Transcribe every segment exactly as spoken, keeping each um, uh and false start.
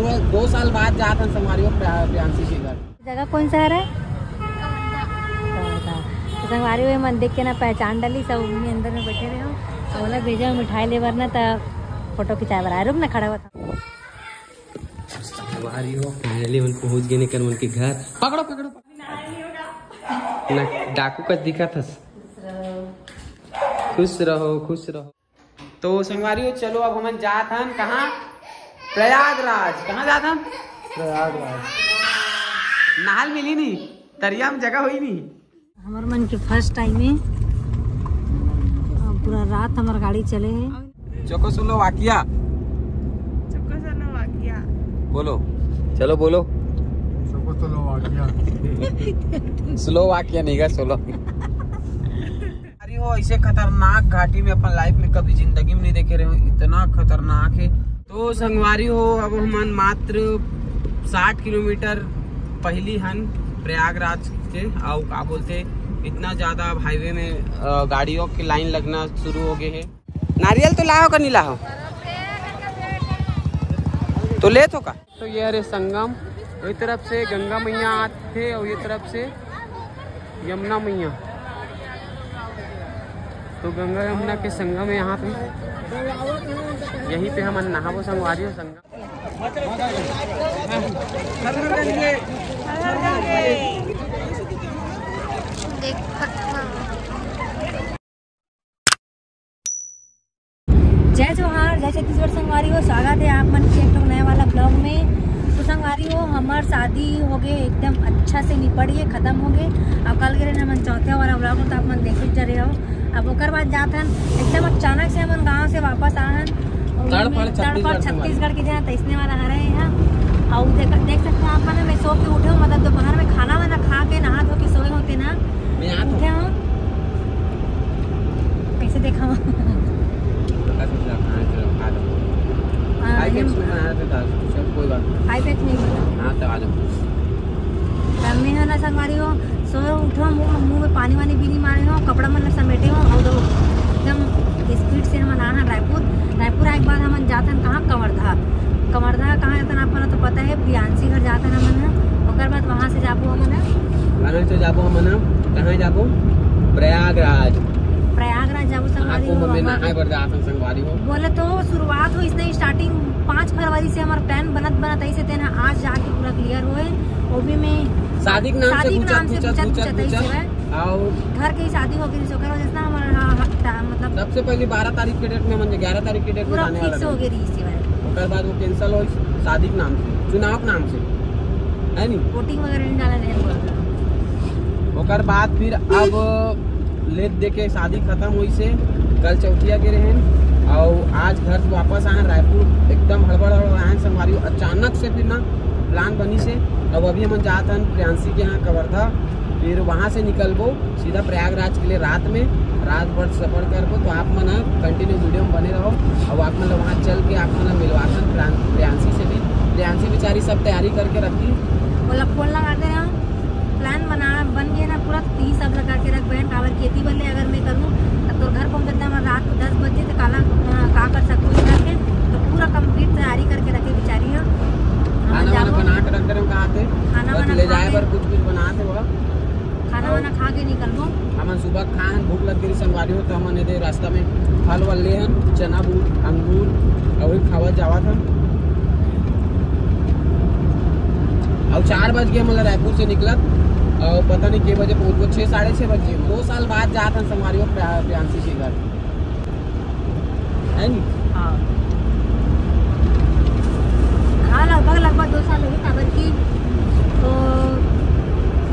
दो साल बाद जात हन संगवारी हो प्रिया-, प्रियांशी के घर। जगह कौन सा हरे? कवर्धा। तो संगवारी हो, ये मन देख के ना पहचान डाली, सब उन्हीं अंदर में बैठे रहे हो। अब ओला भेजे हो मिठाई ले बर ना, त फोटो खिंचाए बर आए। रुक ना, खड़ा हुआ था। संगवारी हो, finally मन पहुंच गए निकन मन के घर। पकड़ो, पकड़ो, पकड़ो। ना डाकू कस दिखत हस। खुश रहो, खुश रहो। तो संगवारी हो, चलो अब हमन जात हन कहाँ? प्रयागराज। कहाँ जात हन? प्रयागराज। नहाल मिली नहीं, तरिया में जगह होई नहीं। हमर मन के first time है। अब पूरा रात हमर गाड़ी चले है। चेकोस्लोवाकिया। चेकोस्लोवाकिया। बोलो, चलो बोलो। चेकोस्लोवाकिया। स्लोवाकिया नहीं गा, स्लो। अरे, वो ऐसे खतरनाक घाटी में अपन लाइफ में कभी जिंदगी में नहीं देखे रहे हो, इतना खतरनाक है। तो संगवारी हो, अब हमन मात्र साठ किलोमीटर पहली हन प्रयागराज के, अउ का बोलते, इतना ज्यादा अब हाईवे में, अ, गाड़ियों की लाइन लगना शुरू हो गए है। नारियल तो लाहो का नहीं लाहो? तो लेत हो का? तो ये हरे संगम, ये तरफ से गंगा मैया आथे और ये तरफ से यमुना मैया। तो गंगा यमुना के संगम है यहाँ पे, यहीं पे हमन नहाबो संगवारी हो संगम। जय जोहार, जय छत्तीसगढ़ संगवारी हो, स्वागत है आप मन के एक ठो नया वाला ब्लॉग में। तो संगवारी हो, हमार शादी हो गए, एकदम अच्छा से निपट गए, खत्म हो गए। अब कल के दिन हमन चौथे वाला ब्लॉग में, तो आप मन देखे जा रहे हो। अब ओकर बाद जात हन, एकदम अचानक से हमन गांव से वापस आ हन। और तड़फड़ में तड़फड़ छत्तीसगढ़ संगवारी। छत्तीसगढ़ के जहाँ तैसने वाला हरे हैं। और देख, देख सकते हैं आप मन, मैं सो के उठे हूँ, मतलब दोपहर में खाना वाना खा के नहा धो के सोए होते ना, मैं यहाँ तो उठे हूँ। कैसे देखा हूँ? पता चल रहा कहाँ से आ जाओ। हाँ, फाइव एक्स में बना रहे थे, चल कोई बात नहीं। फाइव एक्स नहीं बना। हाँ, तो आ जाओ। तब मैं है ना संगवारी हो, सो उठो, मुंह, मुंह में पानी वानी भी नहीं मारे हो, कपड़ा मन ला समेटे हो और दो एकदम स्पीड से हमन आए हन रायपुर। रायपुर आए के बाद हमन जात हन कहाँ? कवर्धा। कवर्धा कहाँ जात हन आप मन तो पता है, प्रियांशी घर जात हन हमन ह। ओकर बाद वहाँ से जाबो हमन ह। वहाँ से जाबो हमन ह, कहाँ जाबो? प्रयागराज। प्रयागराज जाबो संगवारी हो, कुंभ में वहाँ नहाए बर जात हन संगवारी हो। बोले तो शुरुआत हो इसने स्टार्टिंग पाँच फरवरी से हमार प्लान बनत बनत ऐसे तेन आज जाके पूरा क्लियर होए। वो भी मैं शादी के नाम से शादी के नाम से पूछत पूछत पूछत पूछत पूछत ऐसे पूछत है। और घर के ही शादी हो गई, ओकर वजह से ना हमारा हा-, हा-, टा-, मतलब सबसे पहले बारह तारीख के डेट में, मतलब ग्यारह तारीख के डेट में पूरा आने वाला फिक्स हो रहे। गई रही इसी बार। ओकर बाद वो कैंसिल हो शादी के नाम से, चुनाव के नाम से, है नी? वोटिंग वगैरह नहीं डाला नहीं बोल रहा। ओकर बाद फिर अब लेत दे के शादी खत्म होइस हे, कल चौथिया के रहेन, अउ आज घर से वापस आए रायपुर, एकदम हड़बड़ हड़बड़ आए संगवारी। अचानक से फिर ना प्लान बनिस हे। अब अभी हमन जात हन प्रियांशी के यहाँ कवर्धा, फिर वहाँ से निकलबो सीधा प्रयागराज के लिए रात में, रात भर सफर करबो। तो आप मन कंटिन्यू वीडियो में बने रहो, और आप मन ला वहाँ चल के आप मन ला मिलवाथन प्रियां-, प्रियांशी से भी। प्रियांशी बेचारी सब तैयारी करके रखी। बोला फोन लगा दे रहा। प्लान बना, बन गया ना पूरा, तो तीन सब लगा के रख बहन, काबर खेती बल्ले अगर मैं करूँ, तब तो घर पहुँचत हमारा रात को दस बजे, तो काला, अ, का कर सकूँ इस करके, तो पूरा कंप्लीट तैयारी करके रखे बेचारी हो। खाना वाना जाबो। बना के रख दे रहे हो, कहाँ थे? खाना बस वाना ले खा जाए के। पर कुछ कुछ बना थे बोला। खाना और वाना खा के निकलबो। हमन सुबह खान भूख लग गई संगवारी हो, तो हमन एदे रास्ता में फल वल ले हन, चना बूट, अंगूर, और वही खावत जावत हन। और चार बज गए मतलब रायपुर से निकलत, और पता नहीं के बजे पहुंचबो, छः साढ़े छः बज गए। दो साल बाद जात हन संगवारी हो प्रिया-, प्रियांशी के घर, है नी? हाँ। हाँ, लगभग, लगभग दो साल हो गए, काबर की तो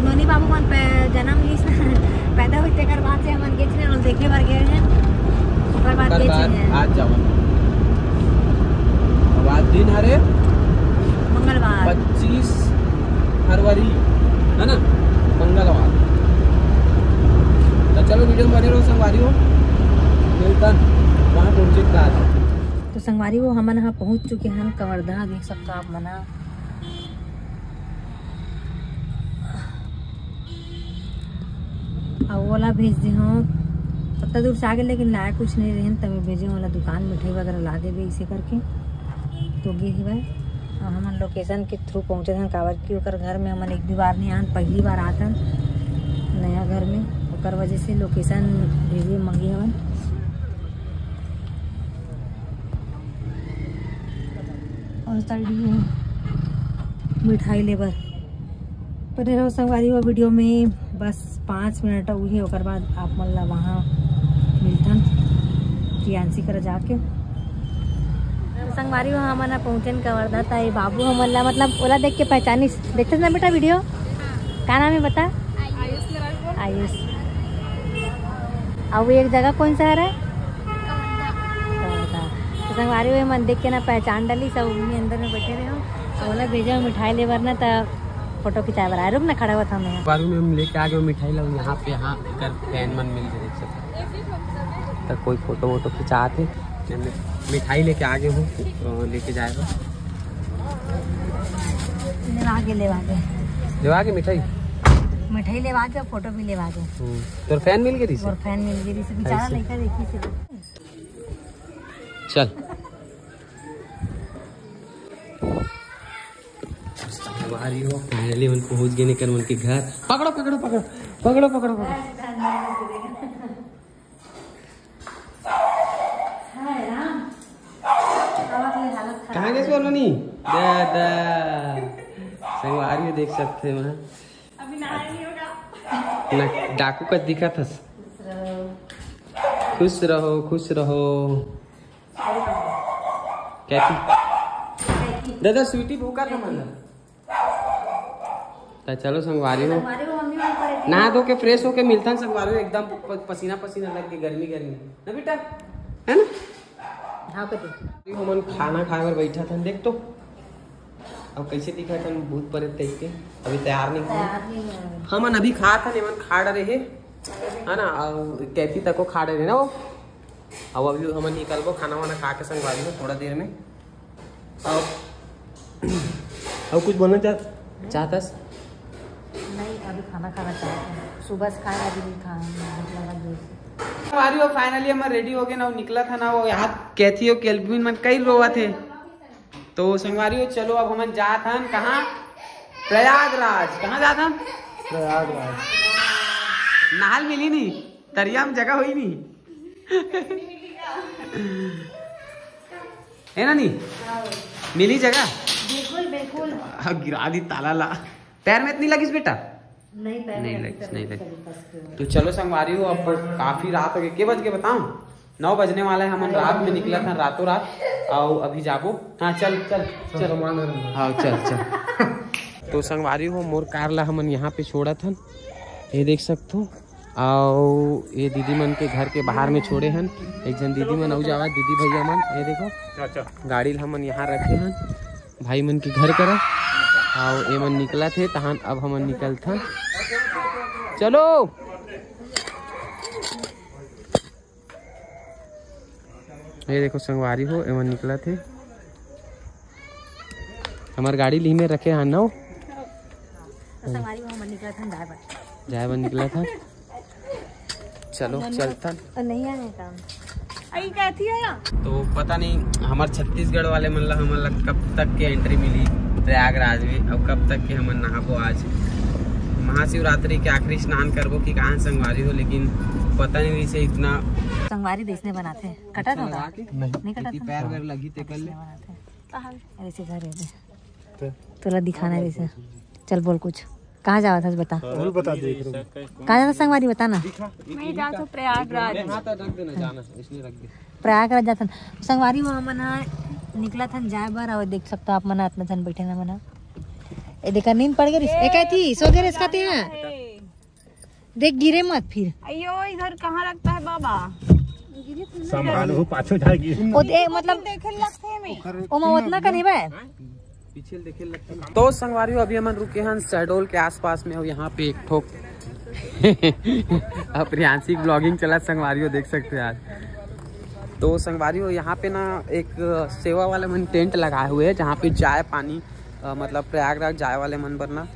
नोनी बाबू मन पे जन्म लीस पैदा हुई, तेकर बाद से हमन गेच ने देखे बर गए हैं। ओकर बाद ओकर गेच बाद हैं। आज जावन। अब आज दिन हरे मंगलवार। पच्चीस फरवरी, है ना, मंगलवार। तो चलो वीडियो में बने रहो संगवारी हो, मिलता वहाँ पहुँचे के बाद। तो संगवारी हो, हमन ह पहुँच चुके हन कवर्धा, देख सकता आप मन ह। अउ ओला भेज दे हूँ, पत्ता दूर से आगे, लेकिन लाए कुछ नहीं रहन, तब भेजे ओला दुकान मिठाई वगैरह ला देबे इसे करके। तो गे हवय हमन लोकेशन के थ्रू पहुँचे हन, काबर कि ओकर घर में हमन एक भी बार नहीं आन, पहली बार आतन नया घर में, ओकर वजह से लोकेशन भेजे मंगे हवन। और चल रही है मिठाई लेबर। बने रहो संगवारी हो वीडियो में, बस पाँच मिनट हुई है, ओकर बाद आप मन ला वहाँ मिलथन प्रियांशी करा जाके। तो संगवारी हो हमन ह पहुँचेन कवर्धा, त ये बाबू हमन ला, मतलब, ओला देख के पहचानिस। देखते ना बेटा वीडियो, का नाम है बता? आयुष। अउ एक जगह कौन सा हरे? कवर्धा। तो संगवारी हो मन देख के ना पहचान डाली, सब उन्हीं अंदर में बैठे रहे हो। ओला भेजे मिठाई ले बर ना, त फोटो खिंचाए बर आए। रुक ना, खड़ा हुआ था मैं। बारू में हम लेके आ गए मिठाई ला, यहाँ पे, यहाँ एकर फैन मन मिल गए सब। त कोई फोटो वोटो खिंचात हे, मिठाई लेके आ गए हो, तो लेके जाएगा। लेवा के, लेवा के। लेवा के मिठाई? मिठाई लेवा के, फोटो भी लेवा के। हम्म, तोर फैन मिल गई थी? और फैन मिल गई थी, बेचारा ऐसे। लड़का देखी से। चल। संगवारी हो, finally मन पहुंच गए निकल मन के घर। पकड़ो, पकड़ो, पकड़ो, पकड़ो, पकड़ो, पकड़ो। कहाँ गए सो ननी? दादा, संगवारी हो, देख सकते हैं वहाँ। अभी नहाया नहीं होगा। ना, डाकू का दिखा था। खुश रहो, खुश रहो। कैथी? दादा, स्वीटी भूखा था मन। त चलो संगवारी हो। संगवारी हो, मम्मी मन परे थे। नहा धो के फ्रेश होके मिलथन संगवारी हो, एकदम प-, पसीना पसीना लग के, गर्मी गर्मी। ना बेटा? है ना? हाँ, कथी? हमन खाना खाए बर बैठा था, देख तो। अब कैसे दिखा था भूत प्रेत टाइप के? अभी तैयार नहीं हुआ। तैयार नहीं हुआ। हमन अभी खा था, एमन खा डरे हे, है ना? और कैथी तको खा डरे ना वो। अब अभी हमन निकलबो खाना वाना खा के संगवारी हो थोड़ा देर में। अब, अब कुछ बोलना चाह, चाहतस? नहीं, अभी खाना खाना चाहते हैं। सुबह से खाए, अभी नहीं खाए हैं, भूख लगा जोर से। संगवारी हो, finally हमन ready हो गए ना, वो निकला था ना, वो याद कैथी हो, केल्विन मन कई रोवा थे। तो संगवारी हो, चलो अब हमन जात हन कहाँ? प्रयागराज। कहाँ जात हन? प्रयागराज। नहाल मिली नहीं, तरिया में जगह हुई नहीं। है ना नहीं? मिली जगह? बिल्कुल, बिल्कुल। हाँ, गिरा दी ताला ला। पैर में इतनी लगिस बेटा? नहीं, पैर में नहीं लगिस, नहीं लगिस। तो चलो संगवारी हो, अब काफी रात हो गई। के बज के बताऊं? नौ बजने वाला है। हमन रात में निकला था, रातों रात। आओ अभी जाबो। हाँ, चल, चल, चल। सामान है। हाँ, चल, चल। तो संगवारी हो, मोर कार ला हमन यहाँ पे छोड़ा था, ये देख सकते हो। आओ, ये दीदी मन के घर के बाहर में छोड़े हन। एक जन दीदी मन अउ जावा, दीदी भैया मन, ये देखो। अच्छा। गाड़ी ला हमन यहाँ रखे हन, भाई मन के घर करा। आओ, ये मन निकला थे, तहान अब हमन निकलथन। चलो। ये देखो संगवारी हो, एमन निकला थे। हमार गाड़ी ली में रखे हन ना। तो संगवारी हो, हमन निकला था जाए बर। जाए बर निकला था। चलो, चलता। नहीं आए काम। आई कहती है ना। तो पता नहीं हमार छत्तीसगढ़ वाले मन ला, हमन ला कब तक के एंट्री मिली प्रयागराज में, और कब तक के हमन नहाबो आज। महाशिवरात्रि के आखिरी स्नान करबो कि कहाँ संगवारी हो, लेकिन पता नहीं इसे इतना संगवारी देश ने बनाते हैं। कटा था? नहीं। नहीं कटा था? पैर वैर लगी ते कर ले। ऐसे घर है। तोला दिखाना है जैसे। चल बोल कुछ। कहाँ जावा था बता। बोल बता दे एक रुपये। कहाँ जाता संगवारी बता ना। मैं जाता हूँ प्रयागराज। हाथ रख देना, जाना, इसने रख दे। प्रयागराज जाता संगवारी, वो हमन निकला था जाए बर, और देख सकता आप मन इतना जन बैठे ना मना। ए देखा नींद पड़ गई। ए कहती सो गए इसका ते हैं। देख गिरे मत फिर। अयो, इधर कहाँ रखता है बाबा? संभालो, पाछो जाएगी। ओ दे, मतलब देखे लगते हैं मैं। ओमा उतना का नहीं बा। पीछे देखे लगते हैं। तो संगवारी हो, अभी हमन रुके हैं शहडोल के आसपास में, और यहाँ पे एक ठोक अब प्रियांशी vlogging चला संगवारी हो, देख सकते हो यार। तो संगवारी हो, यहाँ पे ना एक सेवा वाले मन टेंट लगाए हुए हैं, जहाँ पे चाय पानी, अ, मतलब प्रयागराज जाए वाले मन बर ना,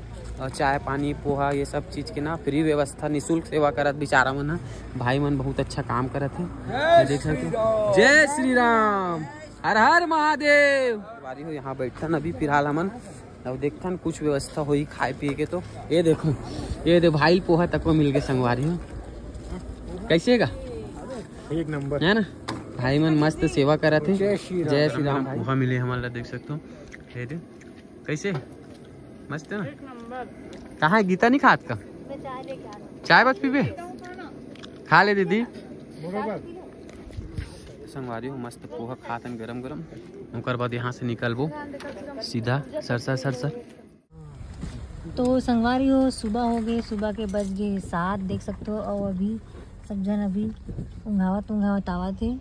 अ, चाय पानी पोहा ये सब चीज़ के ना फ्री व्यवस्था, निशुल्क सेवा करत बेचारा मन ह। भाई मन बहुत अच्छा काम करत है, ये देख सकते हो। जय श्री राम, हर हर महादेव। संगवारी हो, यहाँ बैठन अभी फिलहाल हमन, अब देखथन कुछ व्यवस्था होई खाए पिए के। तो ये देखो, ये दे भाई, पोहा तक को मिल के संगवारी हो। कैसे का? एक नंबर है ना। भाई मन मस्त सेवा करत हे। जय श्री राम। जय श्री राम भाई। पोहा मिले हमन ला, देख सकते हो। ये दे, कैसे? मस्त है ना? एक नंबर। कहाँ है गीता, नहीं खात का? मैं चाय लेके आ रहा हूँ। चाय बस पीबे? खा ले दीदी। संगवारी हो, मस्त पोहा खातन गरम गरम। ओकर बाद यहाँ से निकलबो सीधा सरसा सरसा। तो संगवारी हो, सुबह हो गए, सुबह के बज गए सात, देख सकते हो। और अभी सब जन अभी उंघावत उंघावत आवत हे।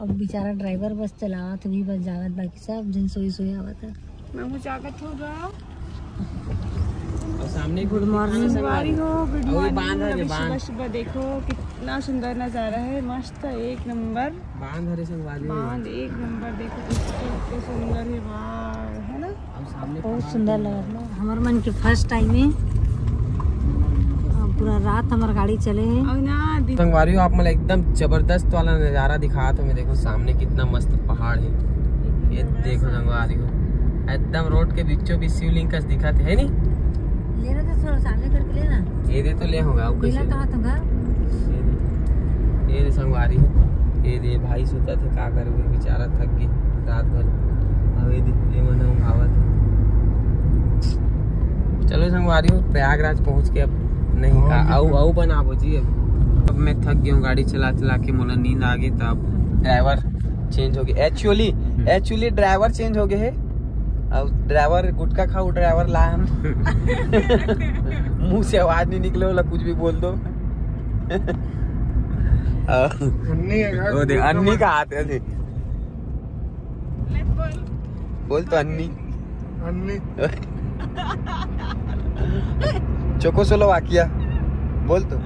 अब बेचारा ड्राइवर बस चलावत हे, वही बस जागत, बाकी सब जन सोई सोई आवत हे। मैं हूँ जागत हो रहा। और सामने गुड मॉर्निंग। संगवारी हो, गुड और ये बांध मॉर्निंग। है, ये अभी बांध। सुबह सुबह देखो कितना सुंदर नज़ारा है, मस्त, एक नंबर। बांध हरे संगवारी हो। बांध एक नंबर, देखो कितना सुंदर है, वाह, है ना? अब सामने बहुत सुंदर लग रहा है। हमारे मन के फर्स्ट टाइम है। अ, पूरा रात हमार गाड़ी चले है। और ना दि- संगवारी हो, आप मन ला एकदम जबरदस्त वाला नज़ारा दिखात हों मैं। देखो सामने कितना मस्त पहाड़ है। ये देखो संगवारी हो, एकदम रोड के बीचों बीच शिवलिंग कस दिखत हे, नहीं? ले रहे तो थोड़ा सामने करके लेना। ये दे तो ले होगा, वो कैसे? नीला कहाँ तो घर? ये दे, ये दे संगवारी हो, ये दे भाई सुता थे, का करबे, बेचारा थक गए रात भर। अब ये दे, ये मन हम आवत हे। चलो संगवारी हो, प्रयागराज पहुँच के अब नहीं हाँ, का, ये अउ, तो अउ बनाबो जी। अब, अब मैं थक गया हूँ गाड़ी चला चला के, मोला नींद आ गई, तब ड्राइवर चेंज हो गया। एक्चुअली, हम्म। एक्चुअली ड्राइवर चेंज हो गए है। अब ड्राइवर गुटखा खाऊ ड्राइवर ला हम। मुंह से आवाज नहीं निकले वाला, कुछ भी बोल दो। अन्नी है यार, वो देख, अन्नी का हाथ है, देख। बोल तो अन्नी। अन्नी। चोकोस्लोवाकिया। बोल तो।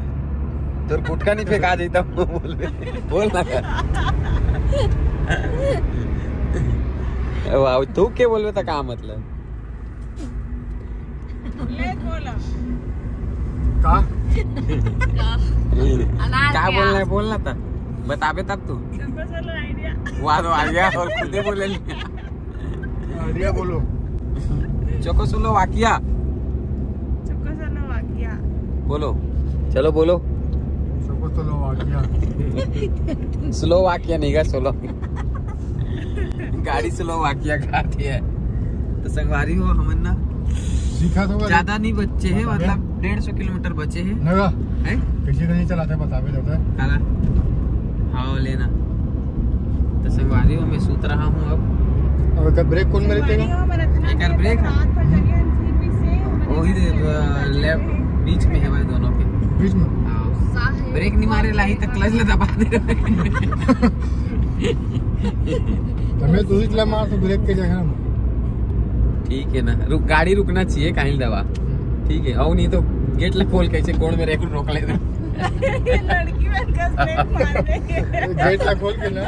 तोर गुटखा नहीं फेंका देता हूँ, बोल बे। बोल ना। वाह, तू के बोलबे त का मतलब? ले बोला। का? का? अनार का क्या? बोलना है, बोलना था, बताबे तब तू। चोकोस्लोवाकिया। वाह, तो आ गया और खुद ही बोले लिया। आइडिया बोलो। चोकोस्लोवाकिया। चोकोस्लोवाकिया। बोलो, चलो बोलो। चोकोस्लोवाकिया। स्लोवाकिया नहीं गा, स्लो। गाड़ी स्लोवाकिया खाती है। तो संगवारी हो, हमन ना सीखा तो ज्यादा नहीं बचे हैं, बताबे। मतलब डेढ़ सौ किलोमीटर बचे हैं। नगा। हैं? कैसे नहीं चलाते, बताबे जाता है। काला? हाँ, लेना। तो संगवारी हो, मैं सूत रहा हूँ अब। अब एकर ब्रेक कौन मेरे देगा? एकर ब्रेक है। वही दे, अ, लेफ्ट बीच में है भाई दोनों के। बीच में? हाँ। ब्रेक नहीं मारे लाही तो क्लच ले दबा दे। हमें तू ही क्लच मार तो ब्रेक के जगह ना। ठीक है ना, रुक, गाड़ी रुकना चाहिए, कहीं दबा। ठीक है, और नहीं तो गेट ला खोल के ऐसे गोड़ में रेक रोक लेना। लड़की बन कर ब्रेक मार देंगे। गेट ला खोल के ना।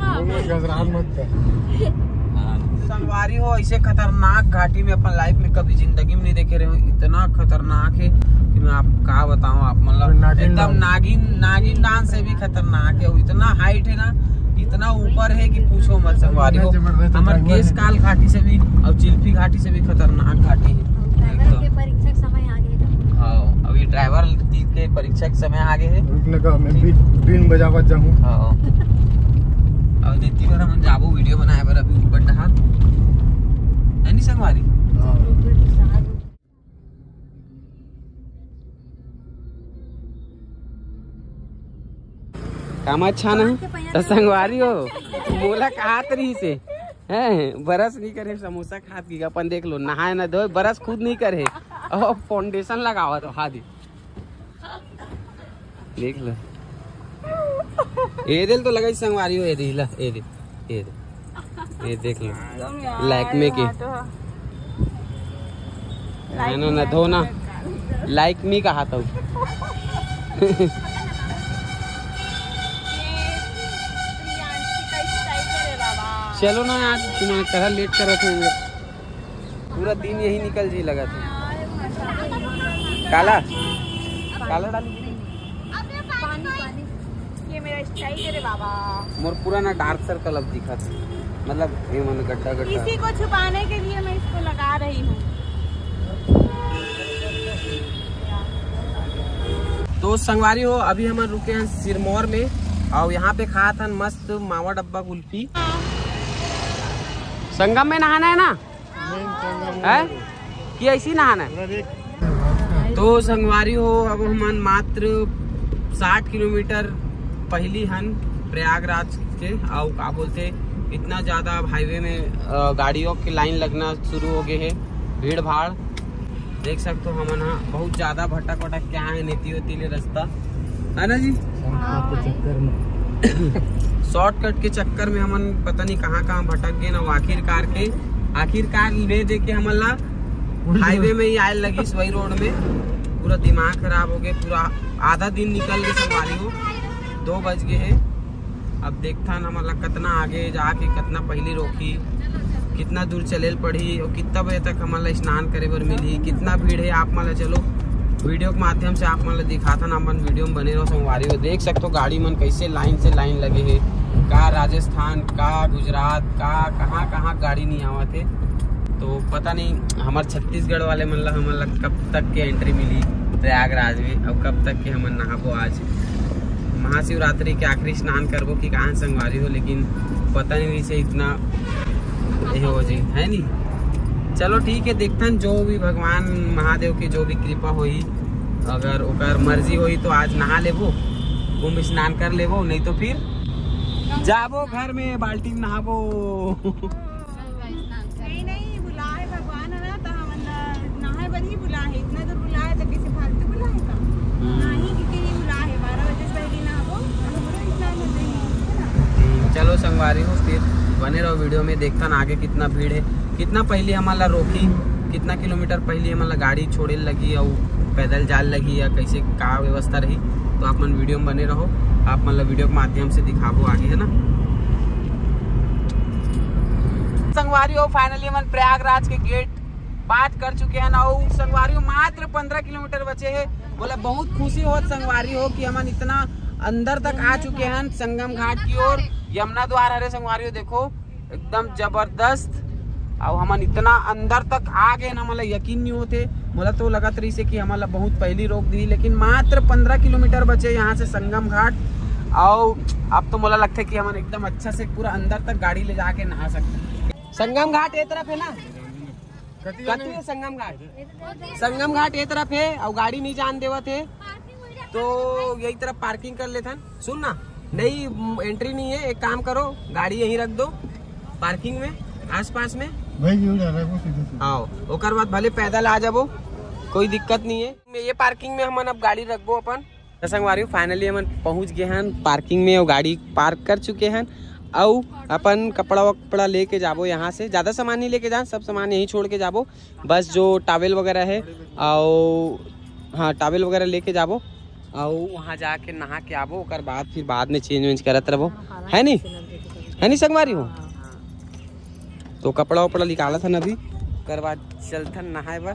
हाँ। वो मत घसरान मत कर। हाँ। संगवारी हो, ऐसे खतरनाक घाटी में अपन लाइफ में कभी जिंदगी में नहीं देखे रहे हो। इतना खतरनाक है कि मैं आप का बताऊं, आप मतलब नागिन एकदम डांस। नागिन, नागिन डांस से भी खतरनाक है। वो इतना हाइट है ना, इतना ऊपर है कि पूछो मत संगवारी हो। जबरदस्त हमारे ड्राइवर है। केशकाल घाटी से भी और चिल्फी घाटी से भी खतरनाक घाटी है। ड्राइवर के परीक्षा के समय आ गए। हाँ, अभी ड्राइवर के परीक्षा के समय आ गए है। रुकने का मैं बीन, बीन बजावत जाऊँ। हाँ। अब जितनी बार हम जाबो वीडियो बनाए बर अभी ऊपर डहार। है नहीं संगवारी? हाँ। काम अच्छा ना? तो संगवारी हो, मोला कहात रही से, हैं, ब्रश नहीं करे, समोसा खात की अपन देख लो, नहाए ना धोए, ब्रश खुद नहीं करे, और फाउंडेशन लगावा तो हादी। देख लो। ए दिल तो लगाई संगवारी हो, ए दिल, ए दिल, ए दिल। ये देख लो। Lakme के। ना, ना, ना, धो ना। Lakme कहा था। चलो ना यार, तुम्हारे तरह लेट कर रखे होंगे। पूरा दिन यही निकल जी लगा था। काला, काला डाली। ये मेरा स्टाइल है रे बाबा। मोर पूरा ना डार्क सर्कल अब दिखा था। मतलब ये मन गड्ढा गड्ढा। इसी को छुपाने के लिए मैं इसको लगा रही हूँ। तो संगवारी हो, अभी हमन रुके हैं सिरमौर में, और यहाँ पे खात हन मस्त मावा डब्बा कुल्फी। संगम में नहाना है ना? है कि ऐसी नहाना है? तो संगवारी हो, अब हमन मात्र साठ किलोमीटर पहली हन प्रयागराज के, और का बोलते, इतना ज्यादा अब हाईवे में अ, गाड़ियों की लाइन लगना शुरू हो गए है, भीड़ भाड़। देख सकते हो हमन हा बहुत ज्यादा भटक भटक के आए हैं, नेती होती ले रास्ता है ना जी। शॉर्टकट के चक्कर में शॉर्टकट के चक्कर में हमन पता नहीं कहाँ कहाँ भटक गए ना। आखिरकार के आखिरकार ले दे के हमन ला हाईवे में ही आए लगिस वही रोड में। पूरा दिमाग खराब हो गए, पूरा आधा दिन निकल गए संगवारी हो, दो बज गए है। अब देखथन हमन ला कतना आगे जाके कतना पहली रोकही, कितना दूर चले ल पड़ही और कितना बजे तक हमन ला स्नान करे बर मिलही, कितना भीड़ है। आप मन ला चलो वीडियो के माध्यम से आप मन ला दिखाथन, अपन वीडियो में बने रहो संगवारी हो। देख सकते हो गाड़ी मन कैसे लाइन से लाइन लगे है, का राजस्थान, का गुजरात, का कहाँ कहाँ गाड़ी नहीं आवत है। तो पता नहीं हमारे छत्तीसगढ़ वाले मन ला हमन ला कब तक के एंट्री मिली प्रयागराज में, और कब तक के हमन नहाबो आज महाशिवरात्रि के आखिरी स्नान करबो कि कहाँ संगवारी हो, लेकिन पता नहीं इसे इतना ये हो जी है नहीं। चलो ठीक है, देखथन जो भी भगवान महादेव के जो भी कृपा होही, अगर ओकर मर्जी होही तो आज नहा लेबो, कुंभ स्नान कर लेबो, नहीं तो फिर जाबो घर में बाल्टी में नहाबो। नहीं नहीं, बुलाए भगवान है ना, तो हमन ला नहाए बर ही बुलाए है। इतना दूर बुलाए तो किसी फालतू बुलाए का? नहीं, क्योंकि ये बुलाए है बारह बजे से पहले नहाबो, और हमरो स्नान हो जाही, है ना? हम्म, चलो संगवारी हो, फिर बने रहो वीडियो में, देखथन आगे कितना भीड़ है, कितना पहले हमन ला रोकी, कितना किलोमीटर पहले हमन ला गाड़ी छोड़े लगी और पैदल जाल लगी या कैसे का व्यवस्था रही, तो आप मन वीडियो में बने रहो, आप मन ला वीडियो के माध्यम से दिखाबो आगे, है ना संगवारी हो। फाइनली हमन प्रयागराज के गेट पार कर चुके हैं और संगवारी हो मात्र पंद्रह किलोमीटर बचे हैं। बोला बहुत खुशी होत संगवारी हो कि हमन इतना अंदर तक आ चुके हैं संगम घाट की ओर। यमुना द्वार हरे संगवारी हो, देखो एकदम जबरदस्त। और हमन इतना अंदर तक आ गए ना, मतलब यकीन नहीं होते। मोला तो लगत रही से कि हमन ला बहुत पहली रोक दी, लेकिन मात्र पंद्रह किलोमीटर बचे यहाँ से संगम घाट। और अब तो मोला लगता है कि हमन एकदम अच्छा से पूरा अंदर तक गाड़ी ले जाके नहा सकते हैं। संगम घाट ये तरफ है ना? कति है संगम घाट? संगम घाट ये तरफ है और गाड़ी नहीं जान देवत है, तो यही तरफ पार्किंग कर लेथन। सुन ना, नहीं एंट्री नहीं है, एक काम करो, गाड़ी यहीं रख दो पार्किंग में आसपास में। भाई जी, हो जा रहा है वो सीधे सीधे। आओ, ओकर बाद भले पैदल आ जाबो, कोई दिक्कत नहीं है। ये पार्किंग में हमन अब गाड़ी रखबो अपन। तो संगवारी हो, फाइनली हमन पहुंच गए हैं पार्किंग में और गाड़ी पार्क कर चुके हैं। अउ अपन कपड़ा वपड़ा लेके जाबो यहाँ से, ज़्यादा सामान नहीं लेके जान, सब सामान यहीं छोड़ के जाबो। बस जो टॉवेल वगैरह है, और हाँ, टॉवेल वगैरह लेके जाबो, और वहाँ जाके नहा के आबो, ओकर बाद फिर बाद में चेंज वेंज करत रहबो, है नी? है नी संगवारी हो? तो कपड़ा उपड़ा निकालत हन अभी, ओकर बाद चलथन नहाए बर,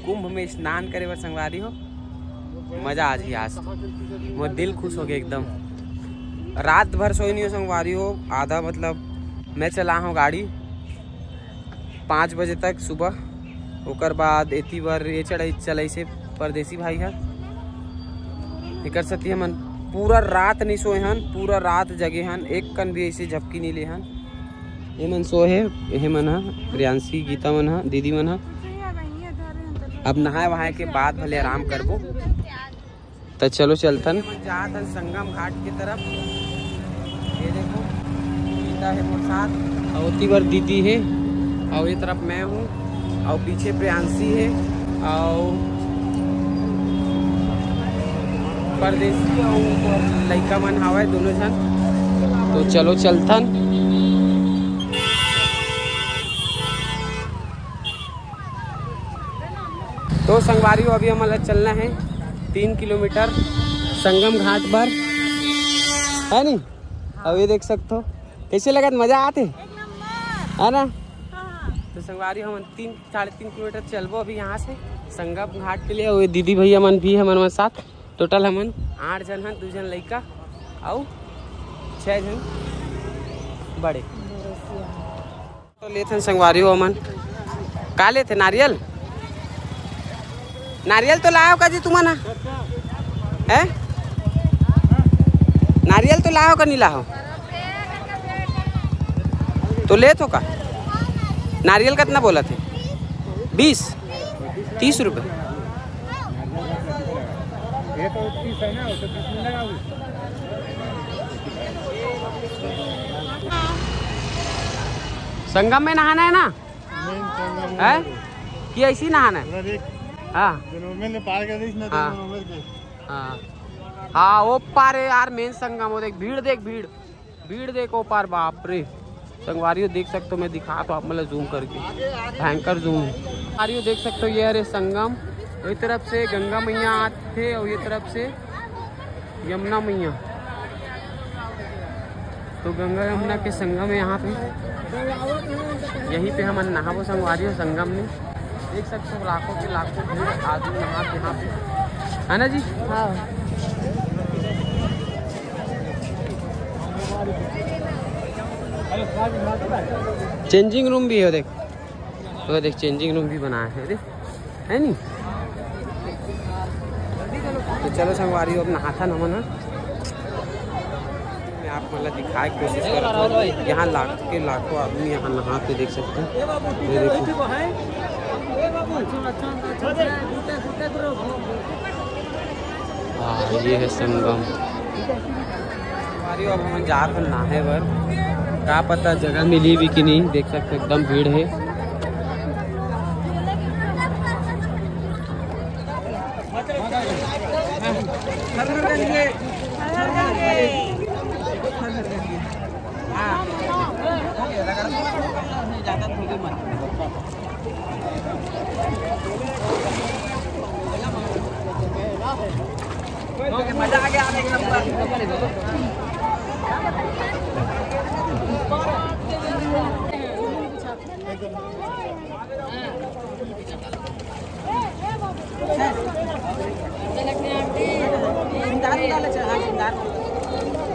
कुंभ में स्नान करे बर संगवारी हो। मजा आ जाही आज, मोर दिल खुश हो गया एकदम। रात भर सोई नहीं हो संगवारी हो, आधा मतलब मैं चला हूँ गाड़ी पाँच बजे तक सुबह, ओकर बाद एती बर ये चढ़ाई चलाई से परदेसी भाई ह, एकर सेती हमन पूरा रात नहीं सोए हन, पूरा रात जगे हन, एक कन भी ऐसे झपकी नहीं ले हन। ये मन सोए हे, ये मन ह, प्रियांशी, गीता मन ह, दीदी मन ह। अब नहाए वहाए के बाद भले आराम करबो। त चलो चलथन। जात हन संगम घाट की तरफ। ये देखो, गीता है मोर साथ, और ओती बर दीदी है, और ये तरफ मैं हूँ, और पीछे प्रियांशी है, और परदेसी और लइका मन हावय दोनों झन। तो चलो चलथन। तो संगवारी हो, अभी हमन ला चलना है तीन किलोमीटर संगम घाट पर, है नी? अब ये देख सकते हो, कैसे लगत, मजा आते है ना? तो संगवारी हो, हमन तीन साढ़े तीन किलोमीटर चलबो अभी यहाँ से संगम घाट के लिए। और ये दीदी भैया मन भी हमन मन साथ, टोटल हमन आठ झन हन, दू झन लइका अउ छः झन बड़े। तो लेथन संगवारी हो मन, का लेथे? नारियल, नारियल तो लाहो का जी तुमन ह? हैं? नारियल तो लाहो का नहीं लाहो? तो लेथो का? नारियल कितना बोला थे? बीस, तीस रुपये। ये तो तीस है ना, वो तो बीस में लगाओगे। संगम में नहाना है ना? मेन संगम है। कि ऐसे ही नहाना है? पूरा देख, हाँ। जो नॉर्मल ने पार कर दी ना, तो हाँ। नॉर्मल के। हाँ। हाँ, वो पार है यार, मेन संगम। वो देख, भीड़ देख, भीड़, भीड़ देखो पार, बाप रे। संगवारी हो देख सकते हो, मैं दिखा तो आप मतलब जूम करके, भयंकर जूम। संगवारी हो देख सकते हो, ये हरे संगम, वही तरफ से गंगा मैया आथे और ये तरफ से यमुना मैया। तो गंगा यमुना के संगम है यहाँ पे, यहीं पे हमन नहाबो संगवारी हो संगम में। देख सकते हो लाखों के लाखों भीड़ आदमी नहात यहाँ पे, है ना जी? हाँ। चेंजिंग रूम भी है, देख, तो देख चेंजिंग रूम भी बनाया है, देख, है नी? तो चलो संगवारी हो, अब नहाथन हमन ह। मैं आप मन ला दिखाए के कोशिश करत हूँ। यहाँ लाख के लाखों आदमी यहाँ नहात हे, देख सकते हो। ये देखो। हाँ, ये है संगम। संगवारी हो, अब हमन जात हन नहाए बर। का पता जगह मिली भी कि नहीं, देख सकते हो, एकदम भीड़ है।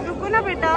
रुको ना बेटा।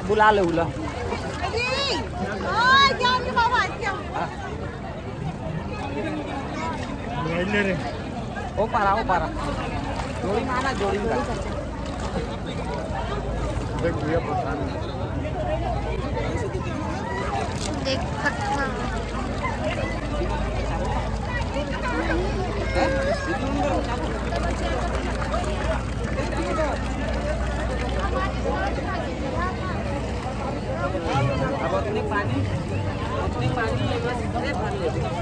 बुला ले उला। ओ पारा, ओ पारा। जोड़ी में आना, जोड़ी में। देख भैया, परेशान है। देख सकता हूँ। अब अपने पानी, अपने पानी ये बस इधर भर लेते हैं।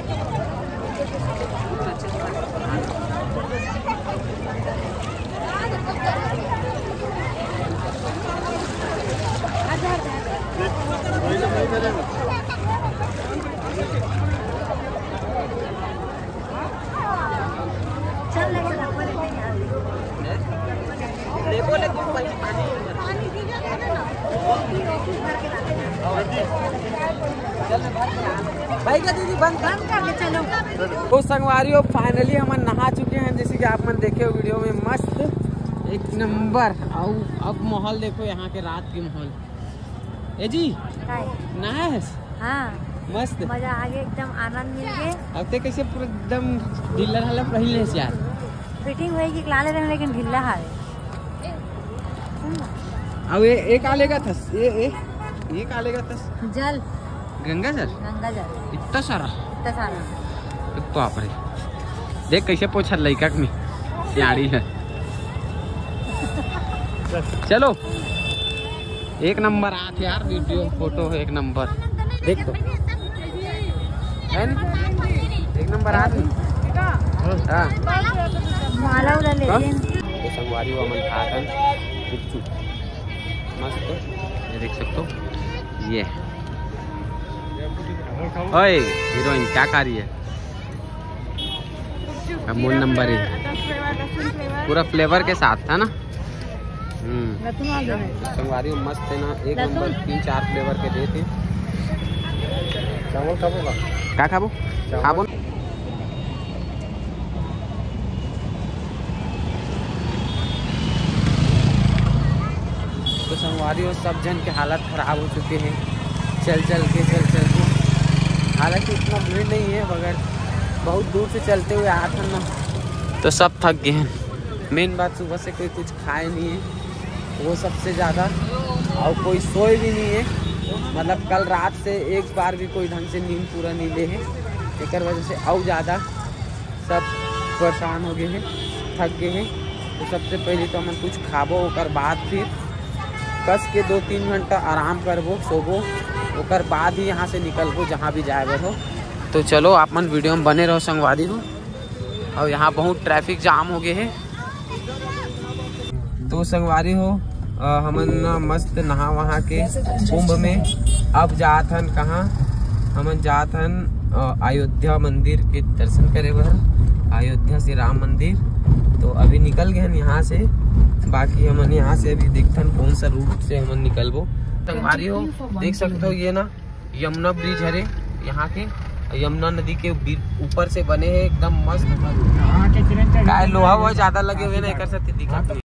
भाई का दीदी बंद कर। बंद करके चलो। तो संगवारी हो, finally हमन नहा चुके हैं, जैसे कि आप मन देखे हो वीडियो में, मस्त एक नंबर। और अब माहौल देखो यहाँ के रात के माहौल। ए जी, काय? नहाए हस? हाँ। मस्त। मजा आ गया, एकदम आनंद मिल गया। अब ते कैसे पूरा एकदम ढीला ढाला पहिरले हस यार? फिटिंग होई कि लाले रहे, लेकिन ढीला हावे। अब ये, ये का लेगा था? ये, ये, ये का लेगा था? जल। गंगा जल? गंगा जल। इतना सारा? इतना सारा। बाप रे। देख कैसे पोछत लइका के में। सियाड़ी है। चलो। एक नंबर आत यार, वीडियो, फोटो एक नंबर। देख तो। है नी? एक नंबर आत नी। हाँ। माला उला ले हाँ? लेन। तो संगवारी हो, हमन खात हन गुपचुप। मस्त। ये देख सकते हो। ये। ओए, हीरोइन क्या खा रही है? अमूल नंबर एक। पूरा फ्लेवर के साथ था ना। हम्म। संगवारी हो, मस्त है ना, एक नंबर, तीन चार फ्लेवर के देते। चावल खाबो का? का खाबो? चावल। खाबो ना। तो संगवारी हो, सब जन के हालत खराब हो चुके हैं, चल चल के, चल चल के। हालांकि इतना भीड़ नहीं है, मगर बहुत दूर से चलते हुए आत हन ना, तो सब थक गए हैं। मेन बात, सुबह से कोई कुछ खाए नहीं है, वो सबसे ज़्यादा, और कोई सोए भी नहीं है। मतलब, कल रात से एक बार भी कोई ढंग से नींद पूरा नहीं ले है, एकर वजह से और ज़्यादा सब परेशान हो गए हैं, थक गए हैं। तो सबसे पहले तो हमन कुछ खाबो, ओकर बाद फिर कस के दो तीन घंटा आराम करबो, सोबो, ओकर बाद ही यहाँ से निकलबो, जहाँ भी जाए बर हो। तो चलो, आप मन वीडियो में बने रहो संगवारी हो। और यहाँ बहुत ट्रैफिक जाम हो गए है। तो संगवारी हो, अ, हमन ना मस्त नहा वहा के कुंभ में अब जात हन कहाँ? हमन जात हन, अ, अयोध्या मंदिर के दर्शन करे बर, अयोध्या श्री राम मंदिर। तो अभी निकल गए हन यहाँ से, बाकी हमन यहाँ से अभी देखथन कौन सा रूट से हमन निकलबो। संगवारी हो, देख सकते हो, ये ना यमुना ब्रिज हरे यहाँ के, यमुना नदी के बी-, ऊपर से बने हैं, एकदम मस्त। काय लोहा वोहा ज्यादा लगे हुए ना, एकर सेती दिखत नहीं।